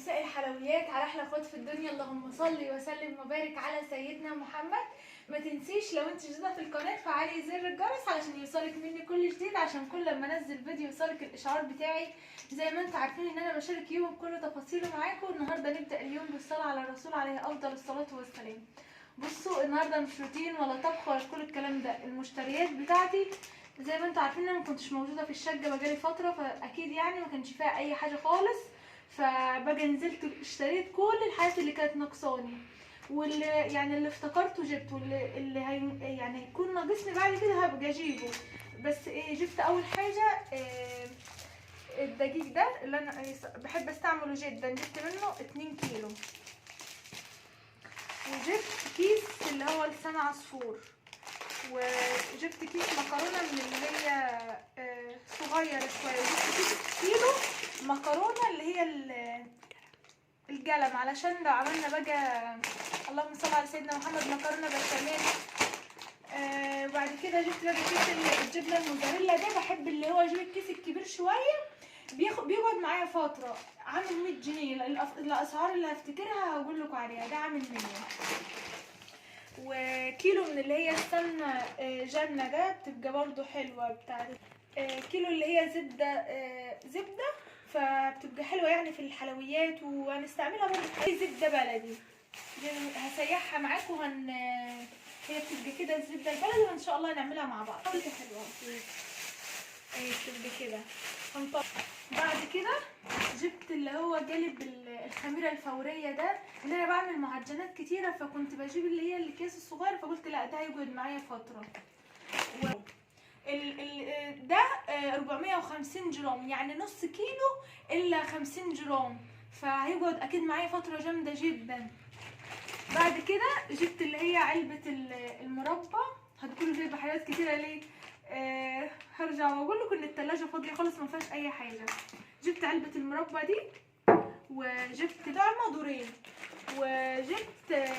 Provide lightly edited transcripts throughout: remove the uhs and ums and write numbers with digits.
مساء الحلويات على احلى اخوات في الدنيا. اللهم صل وسلم وبارك على سيدنا محمد. ما تنسيش لو انت جديدة في القناة فعلي زر الجرس علشان يوصلك مني كل جديد، عشان كل لما انزل فيديو يوصلك الاشعار بتاعي. زي ما انتم عارفين ان انا بشارك يوم كل تفاصيله معاكم. النهارده نبدا اليوم بالصلاة على الرسول عليه افضل الصلاة والسلام. بصوا النهارده مش روتين ولا طبخ ولا كل الكلام ده. المشتريات بتاعتي زي ما انتم عارفين انا ما كنتش موجودة في الشقة بقالي فترة، فاكيد يعني ما كانش فيها اي حاجة خالص. فبقى نزلت اشتريت كل الحاجات اللي كانت ناقصاني، واللي يعني اللي افتكرته جبته، واللي هي يعني هيكون ناقصني بعد كده هبقى اجيبه. بس ايه، جبت اول حاجة إيه الدقيق ده اللي انا بحب استعمله جدا، جبت منه 2 كيلو. وجبت كيس اللي هو لسان عصفور، وجبت كيس مكرونه من اللي هي صغيرة شوية، وجبت كيس كيلو مكرونه اللي هي القلم، علشان لو عملنا بقى اللهم صل على سيدنا محمد مكرونه بشاميل. وبعد كده جبت بقى كيس الجبنة الموزاريلا ده، بحب اللي هو اجيب الكيس الكبير شوية، بيقعد معايا فترة. عامل 100 جنيه، الاسعار اللي هفتكرها هقول لكم عليها. ده عامل 100. وكيلو من اللي هي السمنة جنة ده بتبقى برضو حلوة بتاعت كيلو اللي هي زبدة، زبدة فبتبقى حلوة يعني في الحلويات، وهنستعملها برضو في زبدة بلدي هسيحها معاكم. هي بتبقى كده الزبدة البلدي، وان شاء الله هنعملها مع بعض. حلوة اهي بتبقى كده. بعد كده جبت اللي هو جالب الخميره الفورية ده، ان انا بعمل معجنات كتيرة فكنت بجيب اللي هي الكيس الصغير، فقلت لا ده هيقعد معايا فترة. ده 450 جرام، يعني نص كيلو الا 50 جرام، فهيقعد اكيد معايا فترة جامدة جدا. بعد كده جبت اللي هي علبة المربى. هتقولوا جايبه حاجات كتيرة ليه؟ هرجع واقول لكم ان التلاجة فاضية خالص ما فيهاش اي حاجة. جبت علبة المربى دي، وجبت طعمه دورين، وجبت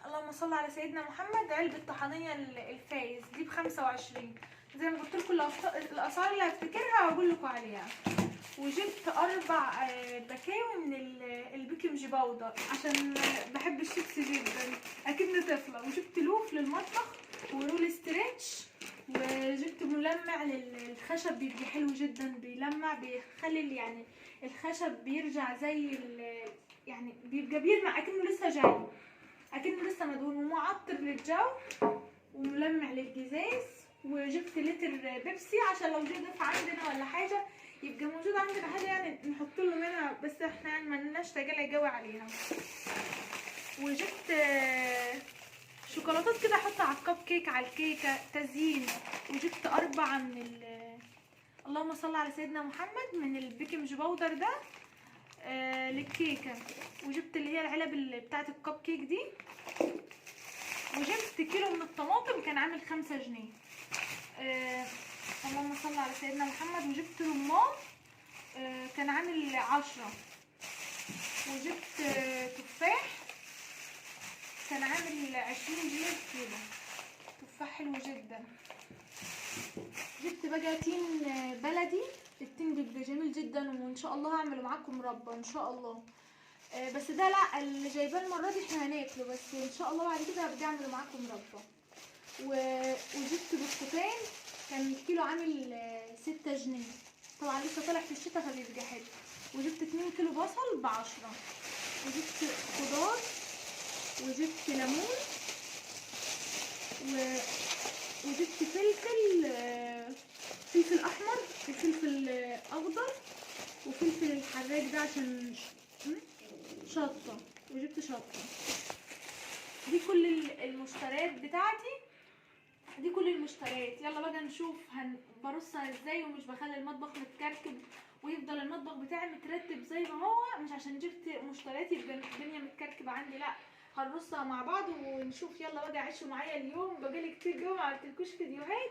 اللهم صل على سيدنا محمد علبة طحنيه الفايز دي ب25. زي ما قلت لكم الاسعار اللي هفتكرها هقول لكم عليها. وجبت 4 بكاوي من ال baking powder عشان بحب الشيبس جدا اكيد طفله. وجبت لوف للمطبخ و roll stretch، وجبت ملمع للخشب بيبقى حلو جدا، بيلمع بيخلي يعني الخشب بيرجع زي يعني بيبقى بيلمع اكنه لسه جاي، اكنه لسه مدهون، ومعطر للجو وملمع للجزاز. وجبت لتر بيبسي عشان لو جه ضيف عندنا ولا حاجة يبقى موجود عندنا حاجة يعني نحط له منها، بس احنا يعني مالناش تجلى جو عليها. وجبت شوكولاتات كده احطها على الكب كيك على الكيكه تزيين. وجبت 4 من اللهم صل على سيدنا محمد من ال baking powder ده للكيكه. وجبت اللي هي العلب اللي بتاعه الكب كيك دي. وجبت كيلو من الطماطم كان عامل 5 جنيه. اللهم صل على سيدنا محمد. وجبت رمان كان عامل 10. وجبت تفاح كان عامل 20 جنيه الكيلو، تفاح حلو جدا. جبت بقى تين بلدي، التين بيبقى جميل جدا، وان شاء الله هعمله معاكم مربى ان شاء الله. بس ده لا اللي جايباه المرة دي احنا هناكله، بس ان شاء الله بعد كده هبقى اعمله معاكم مربى. وجبت برتقان كان الكيلو عامل 6 جنيه، طبعا لسه طالع في الشتا فبيبقى حلو. وجبت 2 كيلو بصل ب10. وجبت خضار، وجبت ليمون، وجبت فلفل، فلفل احمر وفلفل اخضر وفلفل الحراق ده عشان شطه، وجبت شطه. دي كل المشتريات بتاعتي، دي كل المشتريات. يلا بقى نشوف برصها ازاي، ومش بخلي المطبخ متكركب ويفضل المطبخ بتاعي مترتب زي ما هو. مش عشان جبت مشترياتي يبقى الدنيا متكركبه عندي، لا هنرصها مع بعض ونشوف. يلا بقى عيشوا معايا اليوم، بقالي كتير جوه ما عملتلكوش فيديوهات،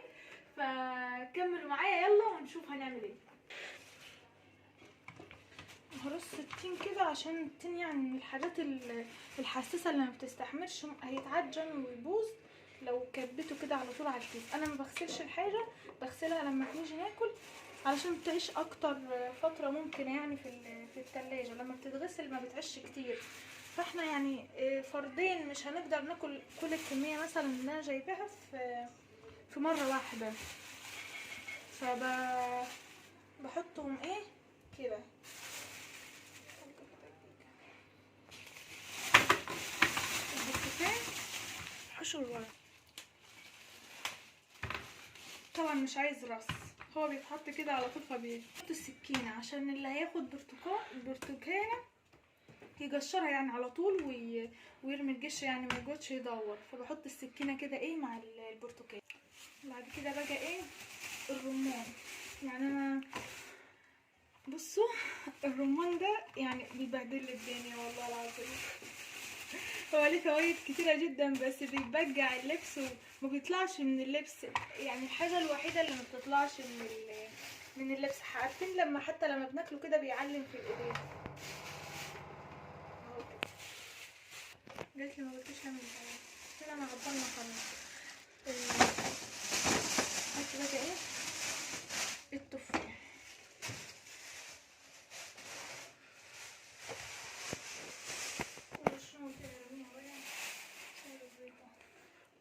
فكملوا معايا يلا ونشوف هنعمل ايه. هرص التين كده عشان التين يعني من الحاجات الحساسة اللي ما بتستحملش، هيتعجن ويبوظ لو كبته كده على طول على الكيس. انا ما بغسلش الحاجة، بغسلها لما نيجي ناكل علشان تعيش اكتر فترة ممكنة يعني في التلاجة. لما بتتغسل ما بتعيش كتير، فاحنا يعني فردين مش هنقدر ناكل كل الكمية مثلا اللي انا جايباها في مرة واحدة، فبحطهم ايه كده. البرتقال حشو الورق طبعا مش عايز رص، هو بيتحط كده على طول. فبيحط السكينة عشان اللي هياخد برتقانه يقشرها يعني على طول ويرمي القشر، يعني ما يقعدش يدور. فبحط السكينة كده ايه مع البرتقال. بعد كده بقى ايه الرمان. يعني انا بصوا الرمان ده يعني بيبهدل الدنيا والله العظيم، هو ليه فوائد كتيرة جدا، بس بيبجع اللبس وما بيطلعش من اللبس. يعني الحاجة الوحيدة اللي ما بتطلعش من اللبس، عارفين لما حتى لما بناكله كده بيعلم في الايدين اهو كده. قالت لي ما قلتيش اعمل ايه، قلت لها انا عطلنا خلاص. حط بقى ايه التفاح.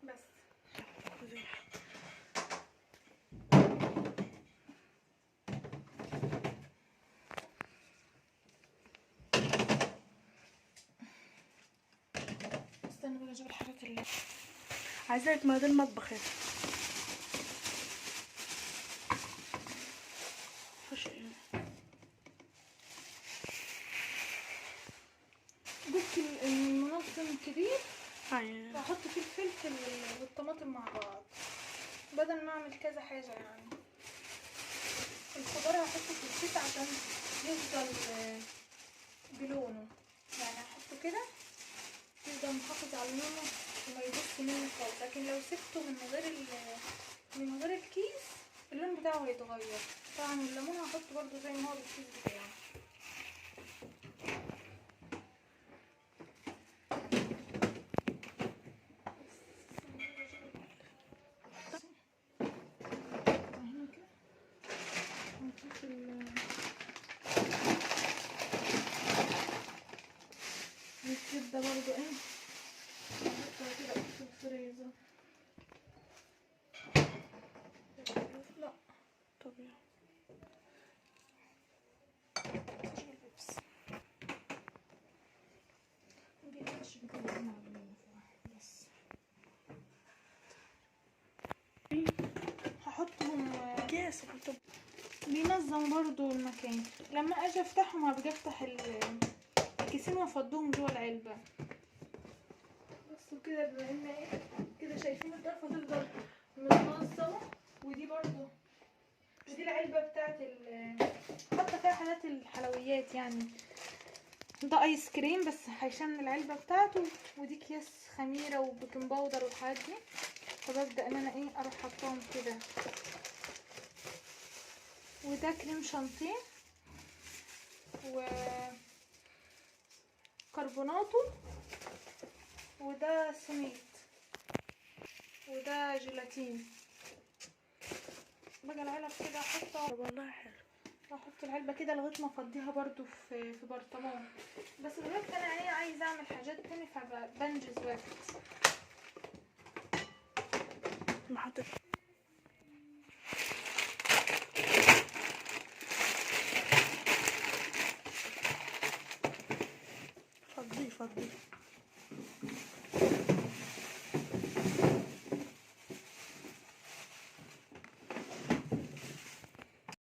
بس استنى بقى اجيب الحاجات اللي عايزاك. ما ده المطبخ يعني. خش جبت المنظم كبير، ايوه هحط فيه الفلفل والطماطم مع بعض بدل ما اعمل كذا حاجة. يعني الخضار هحطه في الكيس عشان يفضل بلونه، يعني هحطه كده يفضل محافظ على لونه وما يبص منه خالص. لكن لو سبته من غير الكيس اللون بتاعه هيتغير. طبعا الليمون هحطه برده زي ما هو بالكيس بتاعه. الكبده برضو ايه هحطها كده في الفريزر. لا طبيعي بس هحطهم اكياس. بينظم برضو المكان. لما اجي افتحهم هبقى افتح الكيسين وافضهم جوه العلبة بس وكده. بما ان ايه كده شايفين الضرفه تفضل متنظمه. ودي برضو ودي العلبة بتاعت حاطه فيها حاجات الحلويات، يعني ده ايس كريم بس هيشمل العلبة بتاعته، ودي اكياس خميره و baking powder والحاجات دي. فببدا ان انا ايه اروح حطاهم كده. وده كريم شانتيه و كربوناتو، وده سميد، وده جيلاتين. بقى العلب كده احطها. والله حلو. احط العلبة كده لغاية ما افضيها برضو في برطمان. بس دلوقتي انا يعني عايزه اعمل حاجات تاني فبنجز وقت. محطة فضي فضي.